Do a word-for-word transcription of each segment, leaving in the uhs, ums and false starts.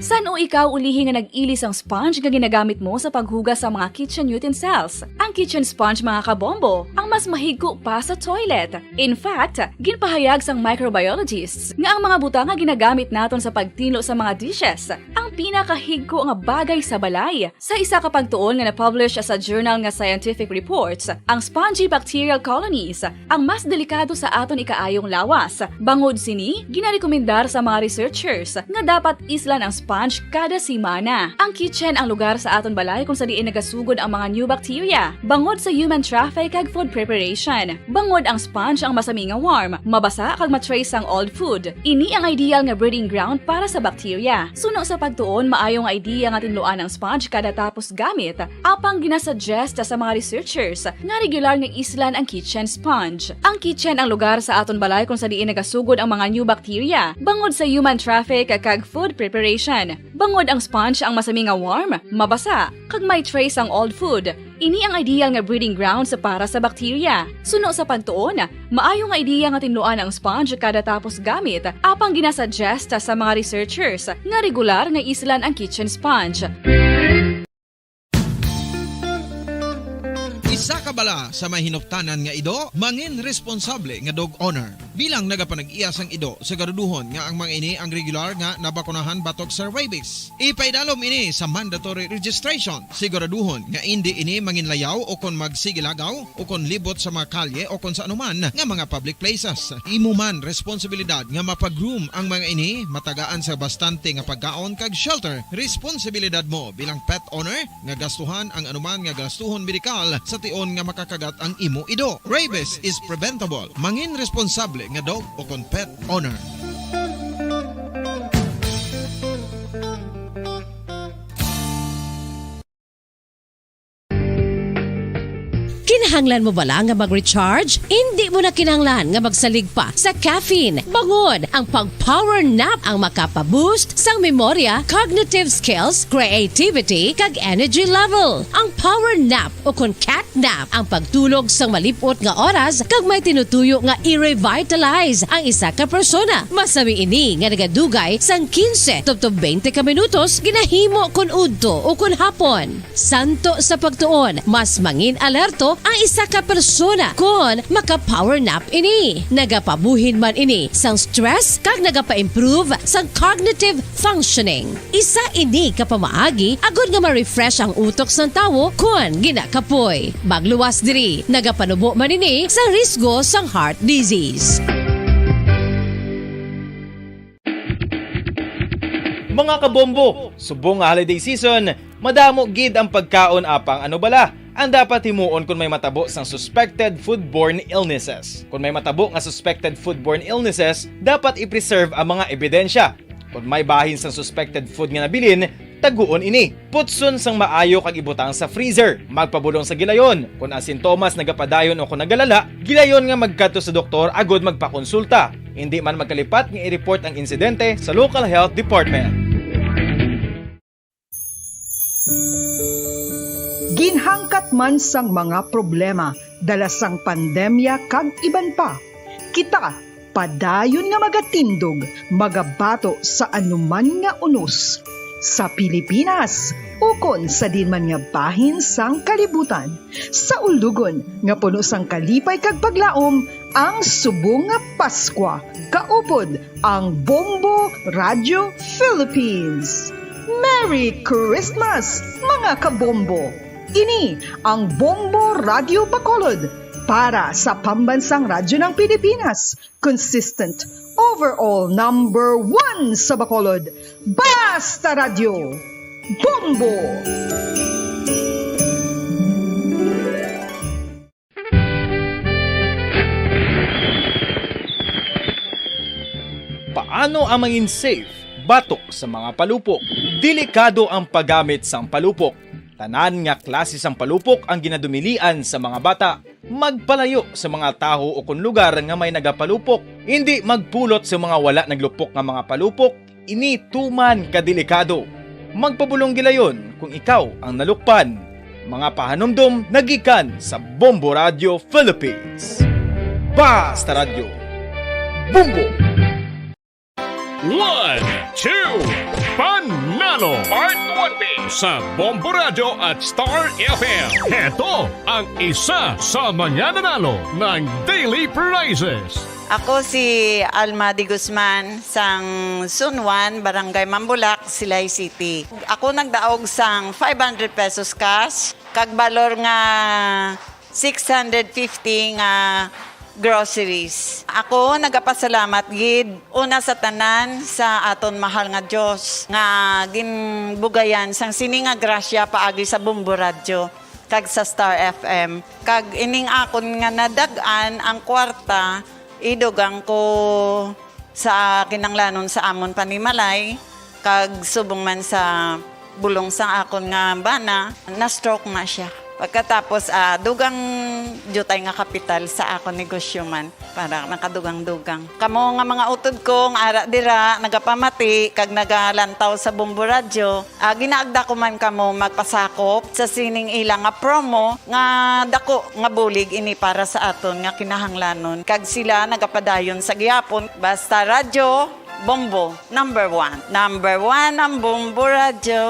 San-o ikaw ulihi nga nag-ili sang sponge nga ginagamit mo sa paghugas sa mga kitchen utensils? Ang kitchen sponge, mga kabombo, ang mas mahigko pa sa toilet. In fact, ginpahayag sang microbiologists nga ang mga butang nga ginagamit naton sa pagtinlo sa mga dishes ang pinakahigko nga bagay sa balay. Sa isa ka pagtuon nga na-publish sa journal nga Scientific Reports, ang spongy bacterial colonies ang mas delikado sa aton ikaayong lawas. Bangod sini, ginarekomendar sa mga researchers nga dapat islan ang sponge kada semana. Ang kitchen ang lugar sa aton balay kung sa diin nagasugod ang mga new bacteria, bangod sa human traffic kag food preparation. Bangod ang sponge ang masami nga warm, mabasa kag ma-trace ang old food. Ini ang ideal nga breeding ground para sa bacteria. Suno sa pagtuon, maayo nga idea nga tinluan ang sponge kada tapos gamit, apang ginasuggest sa mga researchers nga regular nga islan ang kitchen sponge. Ang kitchen ang lugar sa aton balay kung sa diin nagasugod ang mga new bacteria, bangod sa human traffic kag food preparation. Bangod ang sponge ang masami nga warm, mabasa, kag may trace ang old food. Ini ang ideal nga breeding grounds para sa bacteria. Suno sa pagtuon, maayo nga ideya nga tinluan ang sponge kada tapos gamit, apang ginasuggest sa mga researchers nga regular nga islan ang kitchen sponge. Isa ka bala sa may hinuptanan nga ido, mangin responsable nga dog owner. Bilang nagapanag-iya sang ido, siguraduhon nga ang mga ini ang regular nga nabakunahan batok sa rabies. Ipaidalom ini sa mandatory registration. Siguraduhon nga indi ini manginlayaw o kon magsigilagaw o kon libot sa mga kalye o kon sa anuman nga mga public places. Imo man responsibilidad nga mapa-groom ang mga ini, matagaan sa bastante nga pagkaon kag shelter. Responsibilidad mo bilang pet owner nga gastuhan ang anuman nga gastuhon medikal sa tion nga makakagat ang imo ido. Rabies is preventable. Mangin responsable nga dog o kon pet owner. Kinahanglan mo bala nga mag-recharge? Indi mo na kinahanglan nga magsalig pa sa caffeine. Bangod ang pag-power nap ang makapa-boost sang memorya, cognitive skills, creativity, kag energy level. Ang power nap o kon cat nap ang pagtulog sang malip-ot nga oras kag may tinutuyo nga i-revitalize ang isa ka persona. Masami ini nga nagadugay sang quince tubtob twenty ka minutos, ginahimo kon udto o kon hapon. Suno sa pagtuon, mas mangin alerto ang isa ka persona kon maka-power nap ini. Nagapabuhin man ini sang stress kag nagapa-improve sang cognitive functioning. Isa ini ka pamaagi agod nga ma-refresh ang utok sang tawo kon ginakapoy. Magluwas diri, nagapanubo man ini sa risgo sang heart disease. Mga kabombo, subong nga holiday season, madamo gid ang pagkaon, apang ano bala ang dapat himuon kon may matabo sang suspected foodborne illnesses? Kon may matabo nga suspected foodborne illnesses, dapat i-preserve ang mga ebidensya. Kon may bahin sang suspected food nga nabilin, taguon ini. Putson sang maayo kag ibutang sa freezer. Magpabulong sa gilayon. Kon ang sintomas nagapadayon o kon nagalala, gilayon nga magkadto sa doktor agod magpakonsulta. Indi man magkalipat nga i-report ang insidente sa local health department. Ginhangkat man sang mga problema dala sang pandemya kag iban pa, kita padayon nga magatindog, magabato sa anuman nga unos sa Pilipinas ukon sa diin man nga bahin sang kalibutan. Sa ulugon nga puno sang kalipay kag paglaom ang subong nga Paskwa, kaupod ang Bombo Radio Philippines. Merry Christmas, mga kabombo! Ini ang Bombo Radio Bacolod para sa Pambansang Radyo ng Pilipinas. Consistent, overall number one sa Bacolod. Basta Radyo, Bombo! Paano ang mangin safe batok sa mga palupok? Delikado ang paggamit sang palupok. Tanan nga klase sang palupok ang ginadumilian sa mga bata. Magpalayo sa mga tawo o kon lugar nga may nagapalupok. Indi magpulot sa mga wala naglupok nga mga palupok. Ini tuman ka delikado. Magpabulong gilayon kung ikaw ang nalukpan. Mga pahanumdom nagikan sa Bombo Radio Philippines. Basta Radyo, Bombo! One, two, pan Part one B sa Bombo Radyo at Star F M. Heto ang isa sa mga nanalo ng daily prizes. Ako si Alma de Guzman, sang Sunwan, Barangay Mambulak, Silay City. Ako nagdaog sang five hundred pesos cash, kag balor nga six hundred fifty nga groceries. Ako nagapasalamat gid una sa tanan sa aton mahal nga Dios nga ginbugayan sang sini nga grasya paagi sa Bombo Radyo kag sa Star F M. Kag ining akon nga nadag-an ang kwarta, idugang ko sa kinanglanon sa amon panimalay, kag subong man sa bulong sang akon nga bana, na-stroke na siya. Pagkatapos, ah, dugang diutay nga kapital sa akon negosyo man, para nakadugang-dugang. Kamo nga mga utod ko nga ara dira, nagapamati kag nagalantaw sa Bombo Radyo, ah, ginaagda ko man kamo magpasakop sa sining ila nga promo nga dako nga bulig ini para sa aton nga kinahanglanon, kag sila nagapadayon sa gihapon. Basta Radyo Bombo, number one. Number one ang Bombo Radyo.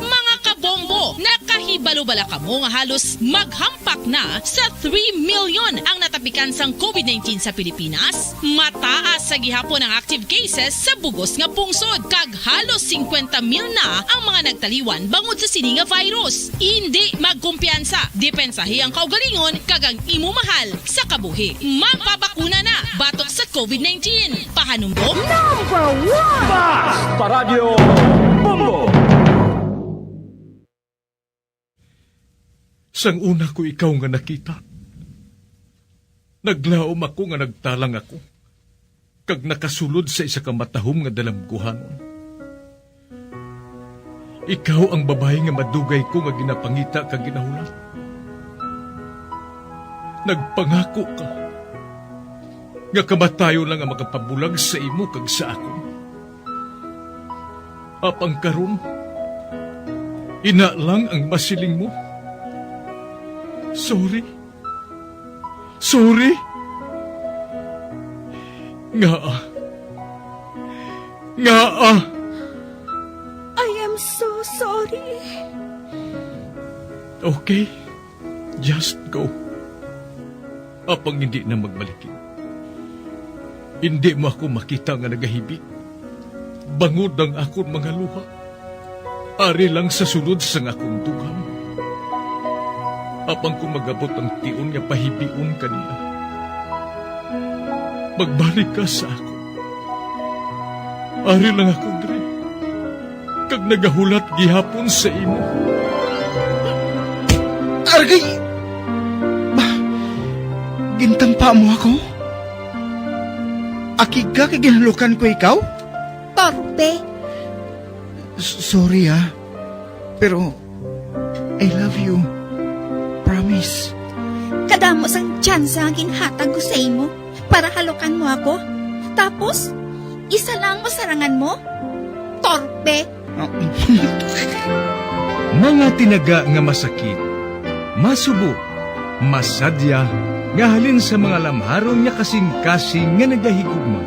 Mga kabombo, nakahibalo bala kamo nga halos maghampak na sa three million ang natapikan sang covid nineteen sa Pilipinas? Mataas sa gihapon ang active cases sa bugos nga pungsod, kag halos singkwenta mil na ang mga nagtaliwan bangod sa sini nga virus. Indi magkumpiyansa, depensahi ang kaugalingon kag ang imo mahal sa kabuhi. Magpabakuna na batok sa covid nineteen. Pahanumdom? Number one! Basta Radyo Bombo! Sang una ko ikaw nga nakita, naglaom ako nga nagtalang ako, kag nakasulod sa isa ka matahom nga dalamguhanon. Ikaw ang babayi nga madugay ko nga ginapangita kag ginahulat. Nagpangako ka nga kamatayon lang ang makapabulag sa imo kag sa akon. Apang karon, ina lang ang masiling mo. Sorry. Sorry. Ngaa? Ngaa? I am so sorry. Okay. Just go. Apang hindi na magbalikin. Hindi mo ako makita nga nagahibik. Bangod ang akon mga luha, ari lang sa sulod sang akon dughan. Apang kung mag-abot ang tion nga pahibion ka nila, magbalik ka sa akon. Ari lang ako diri, kag nagahulat gihapon sa imo. Argay! Ba, gintampa mo ako? Akig ka kay ginhalukan ko ikaw? Torpe! S-, sorry, ah. Pero, I love you. Promise. Kadamo sang tsansa nga ginhatag ko sa imo para halukan mo ako. Tapos, isa lang ang masarangan mo? Torpe! Mga tinaga nga masakit, masubo, masadya, nga halin sa mga lamharon nga kasing-kasing nga nagahigugma.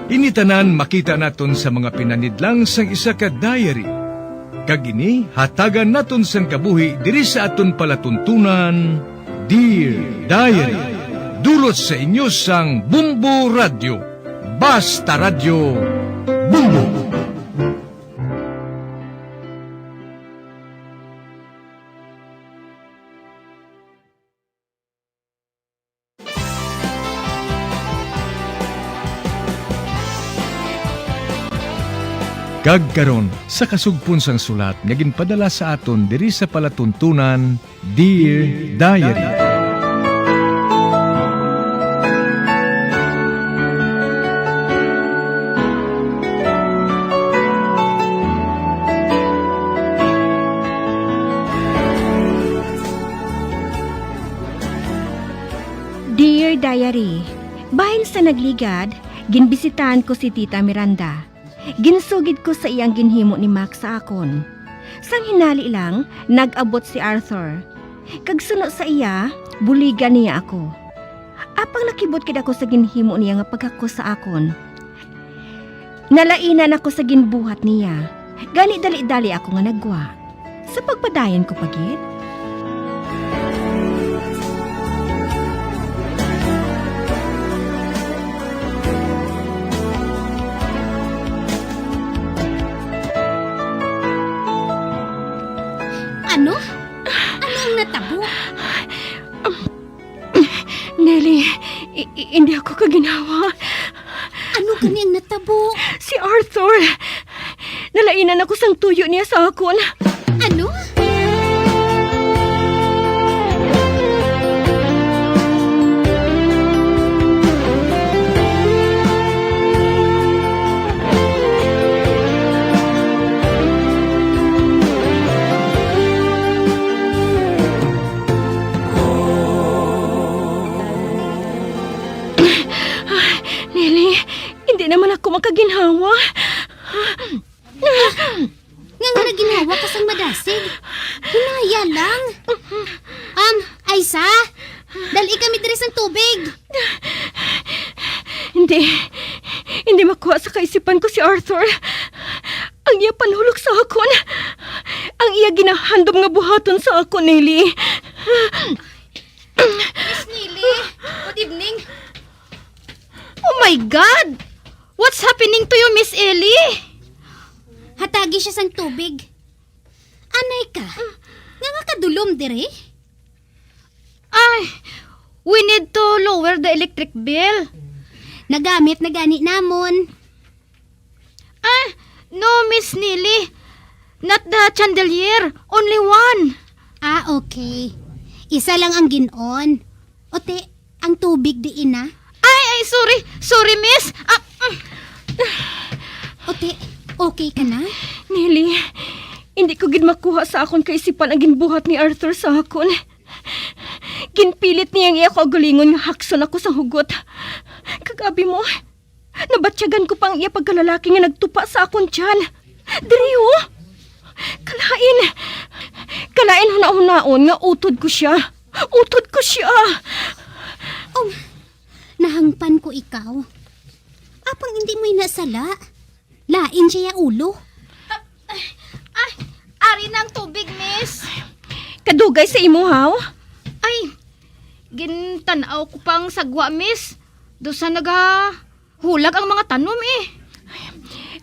Ini tanan makita naton sa mga pinanidlang sang isa ka diary. Kag ini hatagan naton sang kabuhi diri sa aton palatuntunan, Dear Diary. Dulot sa inyo sang Bombo Radyo. Basta Radyo, Bombo! Kag karon, sa kasugpon sang sulat nga ginpadala sa aton diri sa palatuntunan, Dear Diary. Dear Diary, bahin sa nagligad, ginbisitahan ko si Tita Miranda. Ginsugid ko sa iyang ginhimo ni Max sa akon. Sang hinali lang, nag-abot si Arthur. Kag suno sa iya, buligan niya ako. Panglakibot gid ako sa ginhimo niya nga paghakos sa akon. Nalainan ako sa ginbuhat niya, gani dali-dali ako nga nagwa. Sa pagpadayon ko pa gid. Ano? Ano ang natabo? Nelly, i- i- hindi ako kaginhawa. Ano gani ang natabo? Si Arthur. Nalainan ako sang tuyo niya sa akon. Ano? Nelly, hindi naman ako makaginhawa. Nga nga naginhawa ka sang madasig? Hinaya lang. Um, Aisa, dali kami diri sang tubig. Hindi. Hindi makuha sa kaisipan ko si Arthur. Ang iya panulok sa akon. Ang iya ginahandom nga buhaton sa akon, Nelly. Miss Nelly, good evening. Oh my God! What's happening to you, Miss Ellie? Hatagi siya sang tubig. Anay ka, nga nga kadulom diri? Ay, we need to lower the electric bill. Nagamit na gani namon. Ah, no, Miss Nelly. Not the chandelier. Only one. Ah, okay. Isa lang ang gin-on. Ote, ang tubig diin na? Ay, ay, sorry. Sorry, miss. Ah, mm. Ote, okay ka na? Nelly, hindi ko gid makuha sa akon kaisipan ang ginbuhat ni Arthur sa akon. Ginpilit niya ang iya kaugalingon nga hakson ako sa hugot. Kag abi mo, nabatyagan ko pa ang iya pagkalalaki nga nagtupa sa akon tiyan. Diri, oh. Kalain. Kalain hunahunaon nga utod ko siya. Utod ko siya. Oh, nahangpan ko ikaw. Apang hindi mo inasala. Lain siya ya ulo. Ay, ari na ang tubig, miss. Kadugay sa imo, haw? Ay, gintan-aw ko pang sagwa, miss. Daw sa nagahulag ang mga tanom, eh.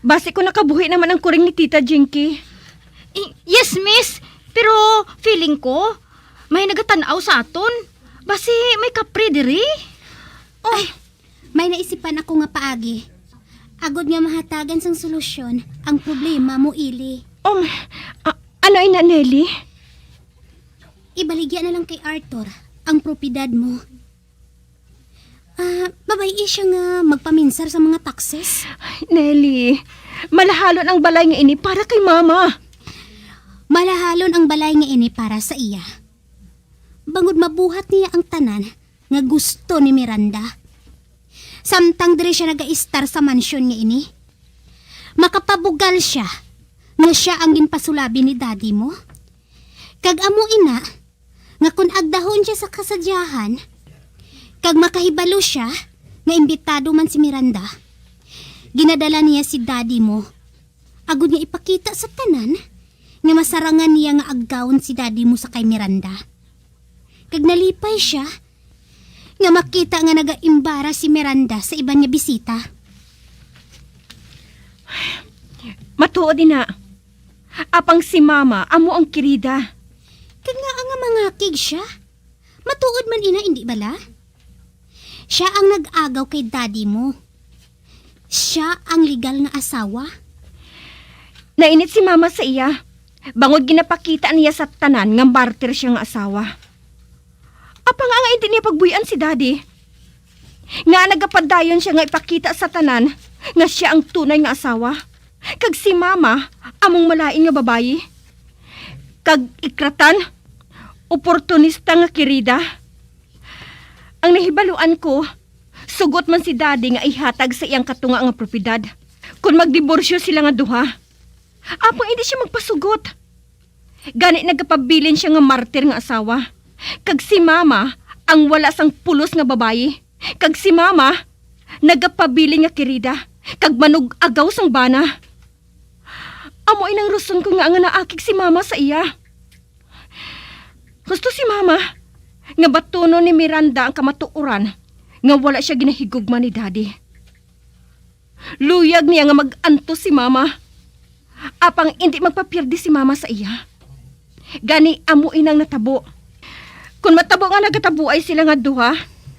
Basi ko nakabuhi naman ang kuring ni Tita Jinky. I- yes, miss. Pero feeling ko, may nagatan-aw sa aton. Basi may kapre diri. Oh. Ay, may naisipan ako nga paagi. Agod nga mahatagan sang solusyon ang problema mo, Ili. Um, a- ano ina, Nelly? Ibaligya na lang kay Arthur ang propiedad mo. Ah, babayi siya nga magpaminsar sa mga taxes. Nelly, malahalon ang balay nga ini para kay Mama. Malahalon ang balay nga ini para sa iya. Bangod mabuhat niya ang tanan nga gusto ni Miranda. Samtang diri siya nagaistar sa mansyon nga ini, makapabugal siya nga sia ang ginpasulabi ni Daddy mo. Kag amo ina, nga kon agdahon siya sa kasadyahan, kag makahibalo siya nga imbitado man si Miranda, ginadala niya si Daddy mo, agod nga ipakita sa tanan nga masarangan niya nga agawon si Daddy mo sa kay Miranda. Kag nalipay siya nga makita nga nagaimbara si Miranda sa iban nga bisita. Matuod ina. Apang si Mama amo ang kirida. Kag ngaa nga mangakig siya? Matuod man ina, indi bala? Siya ang nag-agaw kay Daddy mo. Siya ang legal nga asawa. Nainit si Mama sa iya, bangod ginapakita niya sa tanan nga martir siya nga asawa. Apang nga indi niya pagbuy-an si Daddy, nga nagapadayon siya nga ipakita sa tanan nga siya ang tunay nga asawa, kag si Mama among malain nga babayi, kag ikratan, oportunista nga kirida. Ang nahibaluan ko, sugot man si Daddy nga ihatag sa iyang katunga nga propiedad kon magdiborsyo sila nga duha. Apang indi siya magpasugot. Gani nagapabilin siya nga martir nga asawa. Kag si Mama ang wala sang pulos nga babayi. Kag si Mama, nagapabilin nga kirida, kag manug-agaw sang bana. Amo inang rason ko nga, nga naakig si Mama sa iya. Gusto si Mama nga batunon ni Miranda ang kamatuoran nga wala siya ginahigugma ni Daddy. Luyag niya nga mag-antos si Mama. Apang indi magpapiyerde si Mama sa iya. Gani amo inang natabo. Kon matabo nga nagatabuay sila nga duha,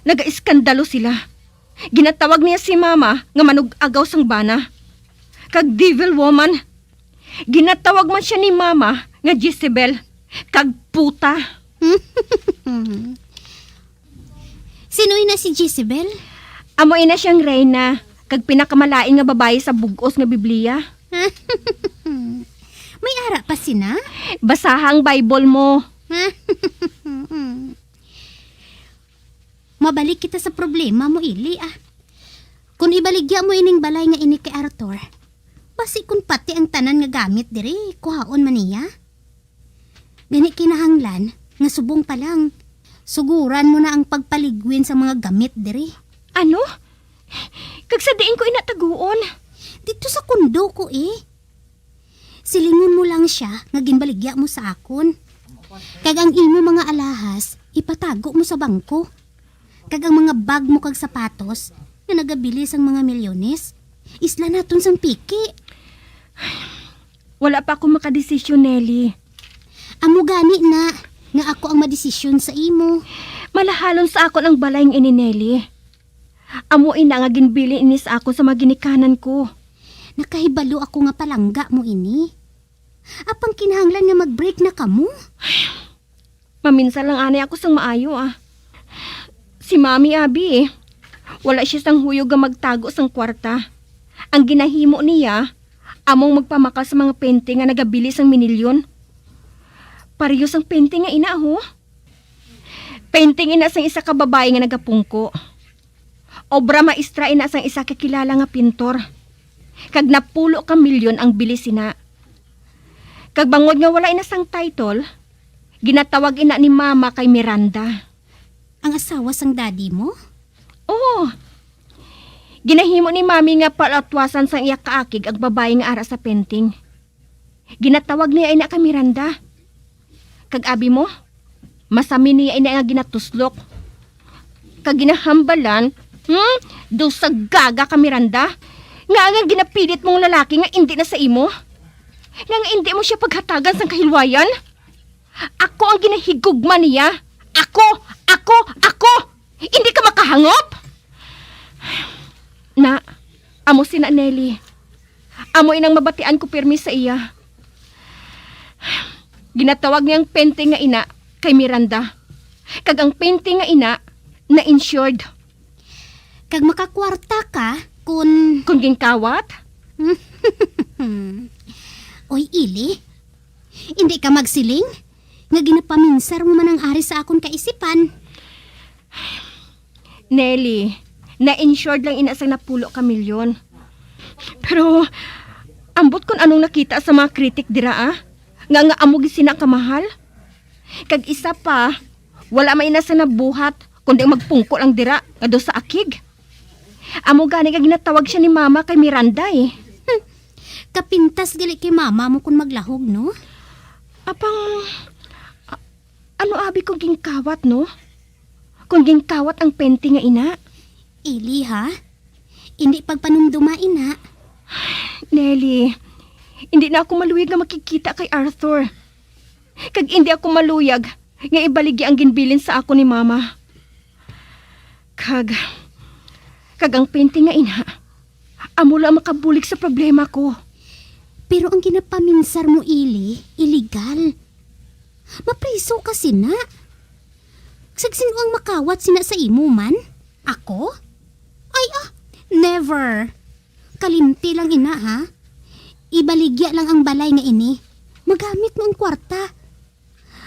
nagaiskandalo sila. Ginatawag niya si Mama nga manug-agaw sang bana. Kag devil woman. Ginatawag man siya ni Mama nga Jezebel, kag puta. Sino ina si Jezebel? Amo ina siyang reyna, kag pinakamalain nga babayi sa bug-os nga Biblia. May ara pa sina? Basaha ang Bible mo. Mabalik kita sa problema mo, Ili, ah. Kung ibaligya mo ining balay nga ini kay Arthur, basi kung pati ang tanan nga gamit diri, kuhaon man niya. Gani kinahanglan nga subong pa lang, suguran mo na ang pagpaligwin sa mga gamit diri. Ano? Kag sa diin ko ina taguon? Dito sa kondo ko, eh. Silingon mo lang siya nga ginbaligya mo sa akon. Kag ang imo mga alahas, ipatago mo sa bangko. Kag ang mga bag mo kag sapatos nga nagabili sang mga milyones, isla naton sang piki. Wala pa ako makadesisyon, Nelly. Amo gani na nga ako ang madesisyon sa imo. Malahalon sa akon ang balay nga ini, Nelly. Amo ina nga ginbili ini sa akon sa mga ginikanan ko. Nakahibalo ako nga palangga mo ini. Apang kinahanglan nga mag-break na kamo? Maminsar lang anay ako sang maayo, ah. Si Mami, abi, eh, wala siya sang huyog nga magtago sang kwarta. Ang ginahimo niya, among magpamakal sa mga painting nga nagabili sang minilyon. Pareho sang painting nga ina, ho. Painting ina sang isa ka babayi nga nagapungko. Obra maestra ina sang isa ka kilala nga pintor. Kag napulo ka milyon ang bili sina. Kag bangod nga wala ina sang title, ginatawag ina ni Mama kay Miranda. Ang asawa sang daddy mo? Oo. Ginahimo ni Mami nga palatwasan sang iya kaakig ang babayi nga ara sa painting. Ginatawag niya ina kay Miranda. Kag abi mo, masami niya ina nga ginatuslok. Kag ginahambalan, hmm? Daw sa gaga ka, Miranda. Nga nga ginapilit mong lalaki nga indi na sa imo? Nga nga indi mo siya paghatagan sang kahilwayan? Ako ang ginahigugma niya. Ako! Ako! Ako! Hindi ka makahangop? Na, amo sina Nelly. Amo inang mabatian ko pirmi sa iya. Ginatawag niya ang painting nga ina kay Miranda. Kag ang painting nga ina na insured. Kag makakwarta ka kun Kun ginkawat? Oy, Ili, hindi ka magsiling nga ginapaminsar mo man ang ari sa akon kaisipan. Nelly, na-insured lang ina sang napulo ka milyon. Pero, ambot kon anong nakita sa mga kritik dira, ah, nga, nga amo gid sina ang kamahal. Kag isa pa, wala man ina sa nabuhat, kundi ang magpungko lang dira, nga daw sa akig. Amo gani nga ginatawag siya ni Mama kay Miranda, eh. Hmm. Kapintas gali kay Mama mo kun maglahog, no? Apang, a-, ano abi kung ginkawat, no? Kung ginkawat ang painting nga ina? Ili, ha? Hindi pagpanumduma, ina. Nelly, hindi na ako maluyag nga makikita kay Arthur. Kag hindi ako maluyag nga ibaligya ang ginbilin sa ako ni Mama. Kag, kag ang painting nga ina, amo lang makabulig sa problema ko. Pero ang ginapaminsar mo, Ili, iligal. Mapriso ka sina. Kag sin-o ang makawat sina sa imo man? Ako? Ay, ah, never. Kalimti lang ina, ha? Ibaligya lang ang balay nga ini. Magamit mo ang kwarta.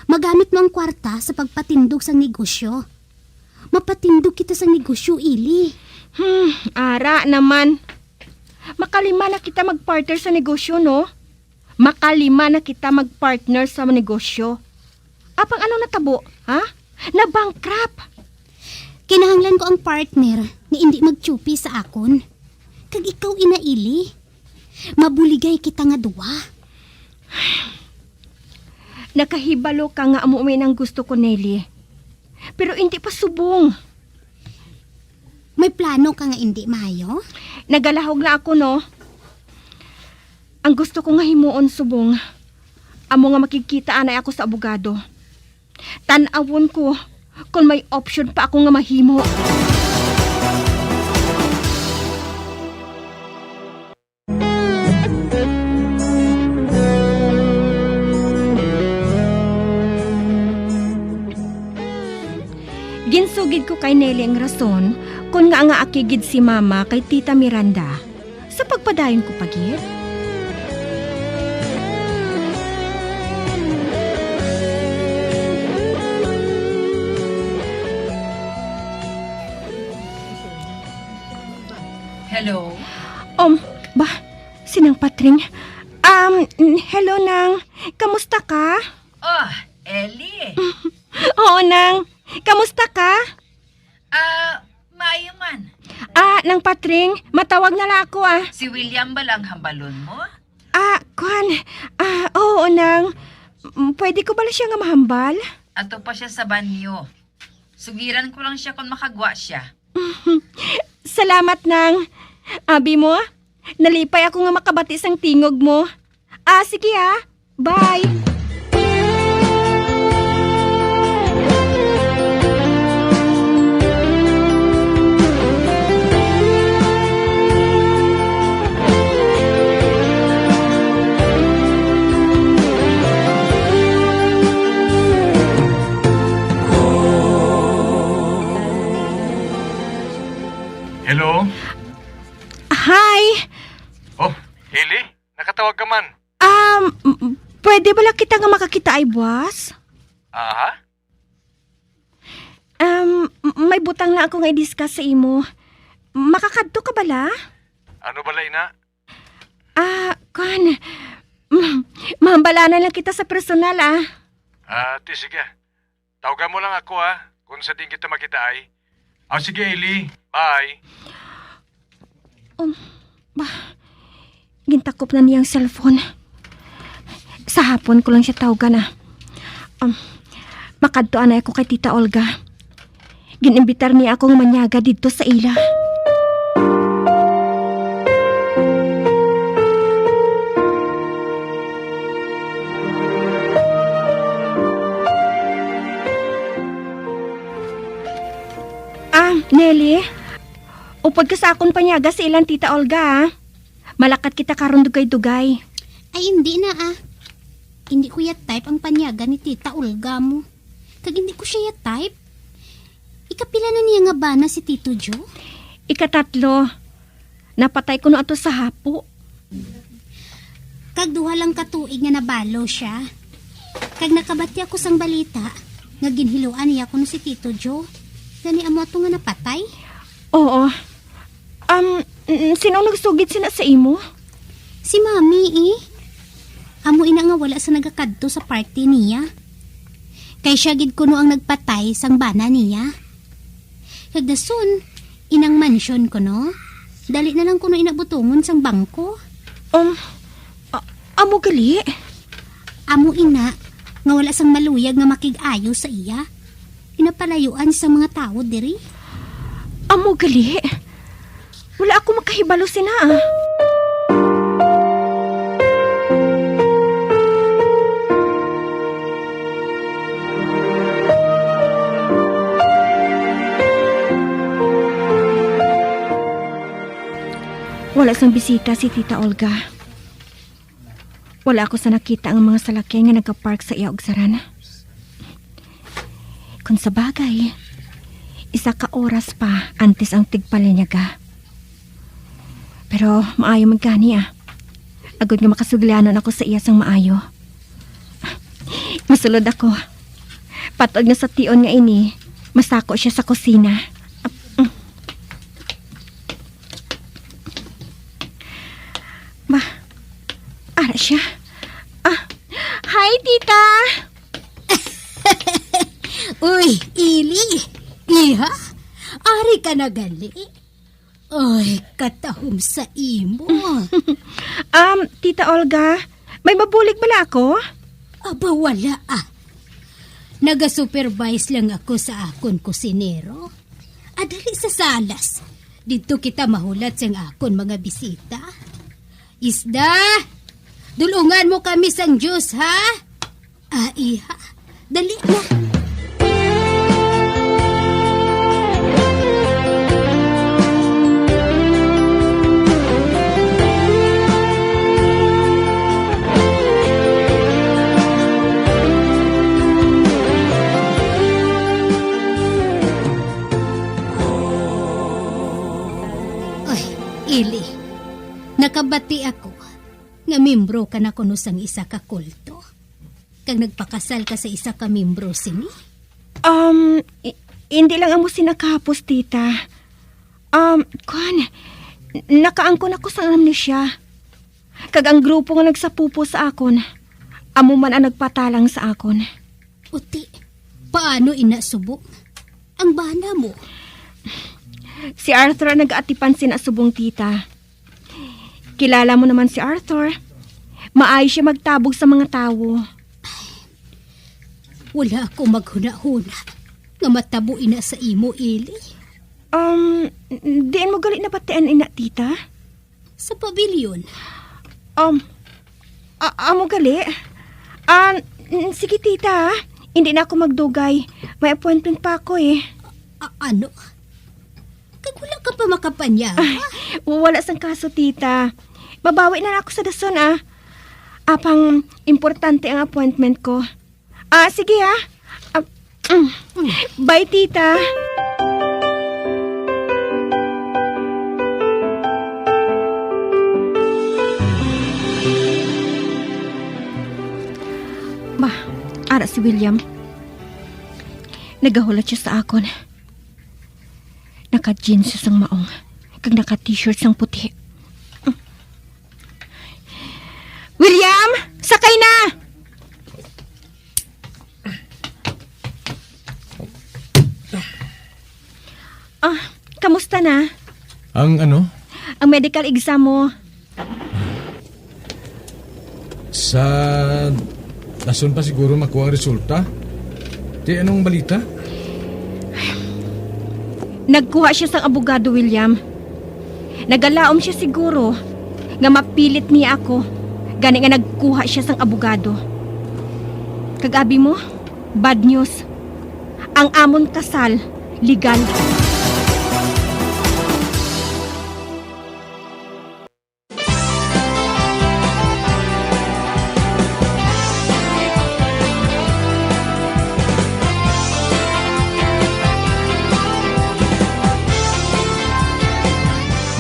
Magamit mo ang kwarta sa pagpatindog sang negosyo. Mapatindog kita sang negosyo, Ili. Hmm, ara naman. Makalima na kita mag-partner sa negosyo, no? Makalima na kita mag-partner sa negosyo. Apang ano natabo, ha? Na-bankrupt. Kinahanglan ko ang partner nga indi magtsupi sa akon. Kag ikaw, Ina Ili, mabuligay kita nga duwa. Nakahibalo ka nga amo man ang gusto ko, Nelly. Pero indi pa subong. May plano ka nga indi maayo? Nagalahog lang ako, no? Ang gusto ko nga himuon subong, amo nga makigkita anay ako sa abogado. Tan-awon ko kon may option pa ako nga mahimo. Ginsugid ko kay Nelly ang rason kon ngaa nga akig gid si Mama kay Tita Miranda sa pagpadayon ko pa gid. Hello? Um, ba, si Nang Patring. Um, hello, Nang. Kamusta ka? Oh, Ellie. Oo, Nang. Kamusta ka? Ah, maayo man. Ah, Nang Patring, matawag na la ako, ah. Si William bala ang hambalon mo? Ah, kwan. Ah, oo, Nang. Mm, pwede ko bala siya nga mahambal? Ato pa siya sa banyo. Sugiran ko lang siya kon makagwa siya. Salamat, Nang. Abi mo, nalipay ako nga makabati sang tingog mo. Ah, sige, ah. Bye. Hello? Hi! Oh, Hailey? Nakatawag ka man? Um, m- m- pwede bala kita nga makakitaay buwas? Aha? Um, m- may butang lang ako nga i-discuss sa imo. Makakadto ka bala? Ano bala ina? Ah, kan. M- mahambalanan lang kita sa personal, ah. Ah, ti, sige. Tawagan mo lang ako, ha, kung sa din kita magkitaay. Ah, sige, Hailey. Bye. Um, ba, gintakop na niya ang cellphone. Sa hapon ko lang siya tawagan, ah. Um, makadto anay ako kay Tita Olga. Gin-imbitar niya ako nga manyaga didto sa ila. Ah, Nelly, upod ka sa akon panyaga sa ilang Tita Olga, ah. Malakat kita karon dugay-dugay. Ay, hindi na, ah. Hindi ko ya type ang panyaga ni Tita Olga mo. Kag hindi ko siya ya type. Ikapila na niya nga bana si Tito Joe? Ikatatlo. Napatay kuno ato sa hapo. Kag duha lang ka tuig nga nabalo siya. Kag nakabati ako sang balita nga ginhiluan niya kuno si Tito Joe. Gani amo ato nga napatay? Oo. Um, mm, sino ang nagsugid sina sa imo? Si Mami, eh. Amo ina nga wala sa nagakadto sa party niya. Kay siya gid kuno ang nagpatay sang bana niya. Kag dason, inang mansyon kuno. Dali na lang kuno ina butongon sang bangko. Um, a- amo gali? Amo ina nga wala sang maluyag nga makig-ayo sa iya. Pinapalayuan sa mga tawo diri. Amo gali. Wala ako makahibalo sina, ah. Wala sang bisita si Tita Olga. Wala ako sa nakita nga mga salakyan nga nagapark sa iya ugsaran. Kung sa bagay, isa ka oras pa antes ang tigpalinyaga. Pero maayo man gani, ah. Agod nga makasuglanon ako sa iya sang maayo. Masulod ako. Patod nga sa tion nga ini, masako siya sa kusina. Ba, ara siya. Ah, hi, tita! Uy, Ili! Iha! Ari ka na gali? Ay, katahom sa imo. Um, Tita Olga, may mabulig bala ako? Aba, wala, ah. Naga-supervise lang ako sa akon kusinero. Adali sa salas. Didto kita mahulat sang akon mga bisita. Isda, dulungan mo kami sang juice, ha? Ah, iha. Dali na. Ay, Ili, nakabati ako nga membro ka na kuno sang isa ka kulto, kag nagpakasal ka sa isa ka membro sini. Um, i-, hindi lang amo sina kahapos, tita. Um, kuwan, nakaangkon ako sang amnesia. Kag ang grupo nga nagsapupo sa akon, amo man ang nagpatalang sa akon. Uti, paano ina subong? Ang bana mo? Si Arthur ang nagaatipan sina subong, tita. Kilala mo naman si Arthur. Maayo siya magtabog sa mga tawo. Wala ako maghunahuna nga matabo ina sa imo, Eli. Um, diin mo gali nabatian ina, tita? Sa pabilyon. Um, a- amo gali? Ah, n- sige, tita, ah. Hindi na ako magdugay. May appointment pa ako, eh. A- ano? Kag wala ka pa makapanyaga? Ay, wala sang kaso, tita. Mabawi na ako sa dason, ah. Apang importante ang appointment ko. Ah, sige, ah. Ah, mm. Bye, tita. Ba, ara si William. Nagahulat siya sa akon. Naka-jeans siya sang maong, kag naka-t-shirt sang puti. William, sakay na! Ah, kamusta na? Ang ano? Ang medical exam mo. Sa dason pa siguro makuha ang resulta. Ti, anong balita? Nagkuha siya sang abogado, William. Nagalaom siya siguro nga mapilit niya ako, gani nga nagkuha siya sang abogado. Kag abi mo, bad news. Ang amon kasal, legal.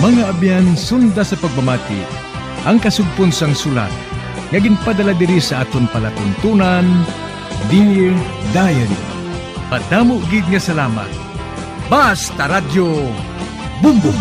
Mga abyan, sunda sa pagpamati ang kasugpon sang sulat nga ginpadala diri sa aton palatuntunan, Dear Diary. Madamo gid nga salamat. Basta Radyo Bumbong.